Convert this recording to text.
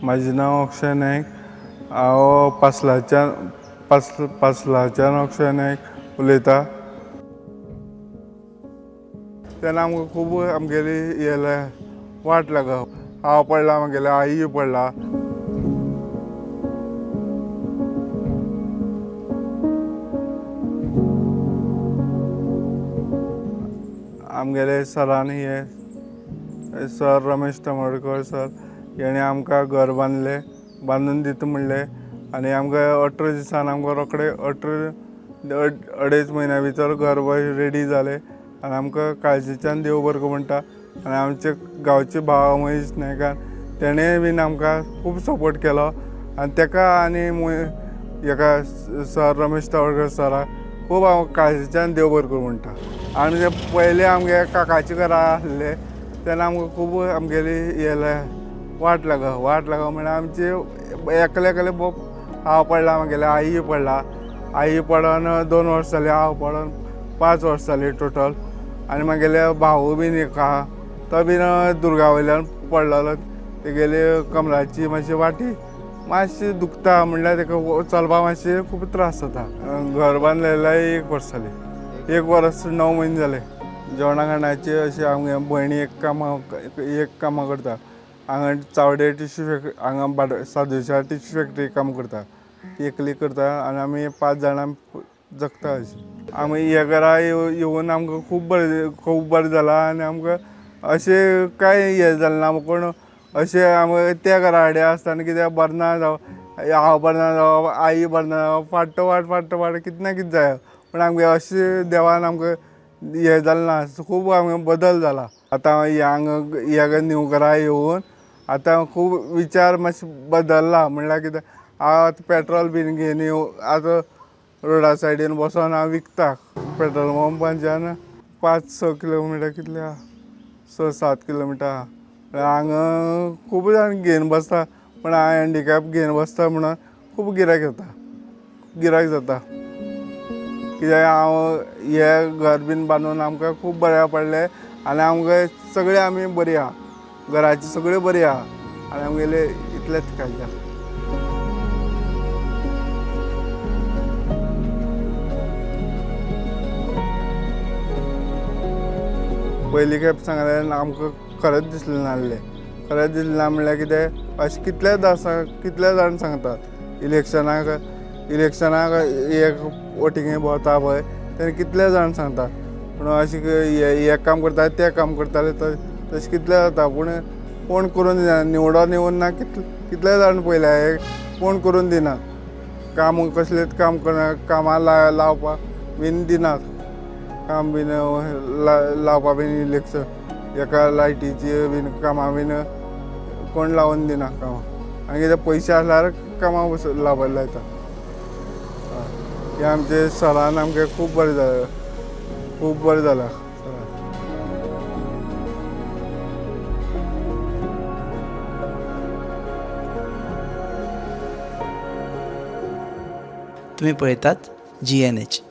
म्हाजें नांव अक्षय नायक. हांव पासलाच्यान पासलाच्यान अक्षय नायक उलयता. तेन्ना आमकां खूब आमगेली हें वाट लागो. हांव पडला, म्हागेले आई पडला. आमगेले सरान हे सर रमेश तमडकर सर हेणें आमकां घर बांदलें, बांदून दिता म्हणलें आनी आमकां 18 दिसान आमकां रोखडे 2.5 म्हयन्या भितर घर रेडी जालें आनी आमकां काळजीच्यान देव बरें करूं म्हणटा. आनी आमचे गांवचे भाव महेश नायकान तेणें बीन आमकां खूब सपोर्ट केलो आनी तेका आनी हेका सर रमेश तवडकर सराक खूब हांव काळजीच्यान देव बरें करूं म्हणटा. आनी ते पयलें आमगे काकाचे घरा आसले तेन्ना आमकां खूब आमगेली हें वाट लागो. वाट लागो म्हणल्यार आमचे एकले एकले हांव पडला, म्हागेले आई पडला. आई पडोन 2 वर्सां जालीं, हांव पडोन 5 वर्सां जालीं टोटल. आनी म्हागेले भाऊ बीन एक आहा, तो बीन दुर्गा वयल्यान पडलेलो. तेगेली कमराची मातशी वाटी मातशी दुखता, म्हणल्यार तेका चलपाक मातशें खूब त्रास जाता. घर बांदलें 1 वर्स जालें, 1 वर्स 9 म्हयने जाले. जेवणा खाणाची अशी आमगे भयणी एक कामां करता. हांगा चावडे टिश्यू फॅक्टरी, हांगा सादोळशा टिश्यू फॅक्टरी काम करता, ती एकली करता आनी आमी 5 जाणां जगता अशी. आमी हे घरा येवन आमकां खूब बरें जालां आनी आमकां अशें कांय हें जालें ना. कोण अशें आमी त्या घरा कडेन आसतना कित्याक बरें ना जावं, हांव बरें ना जावं, आई बरें ना जावं, फाटो फाट फाटो फाट कितें ना कितें जाय, पूण आमगे अशें देवान आमकां हें जालें ना. खूब आमकां बदल जाला. आतां ह्या हांगा ह्या न्यू घरा येवन आतां खूब विचार मातशे बदल्ला. म्हणल्यार कितें, हांव आतां पेट्रोल बीन घेवन येवन आतां रोडा सायडीन बसोन हांव विकता. पेट्रोल पंपाच्यान 5-6 किलोमिटर कितले आहा, 6-7 किलोमिटर आहा. हांगा खूब जाण घेवन बसता, पूण हांव हँडिकॅप घेवन बसता म्हणून खूब गिरायक येता, गिरायक जाता. कित्याक हांव हें घर बीन बांदून आमकां खूब बऱ्या पडलें आनी आमकां सगळीं आमी बरी आहा, घराची सगळीं बरी आहा आनी आमगेले इतलेंच कांय जालें. पयलीं खेप सांगलें आमकां खरेंच दिसलें नासलें. खरेंच दिसलें ना म्हणल्यार कितें, अशें कितले कितले जाण सांगतात इलेक्शनाक एक वोटिंगे भोंवता पळय तेन्ना कितले जाण सांगतात, पूण अशें हें काम करता तें काम करताले तशें कितले जाता, पूण कोण करून दिना. निवडोन येवन ना कितले जाण पयल्या हे कोण करून दिना. काम कसलेंच काम करना, कामां लावपाक बीन दिनात, काम बीन लावपा बीन इलेक्शन एका लायटीची बीन कामां बीन कोण लावन दिना कामां. आनी कितें पयशे आसल्यार कामां लावपाक लायता. हें आमचे सरान आमकां खूब बरें जालें, खूब बरें जालां सरान. तुमी पळयतात GNH.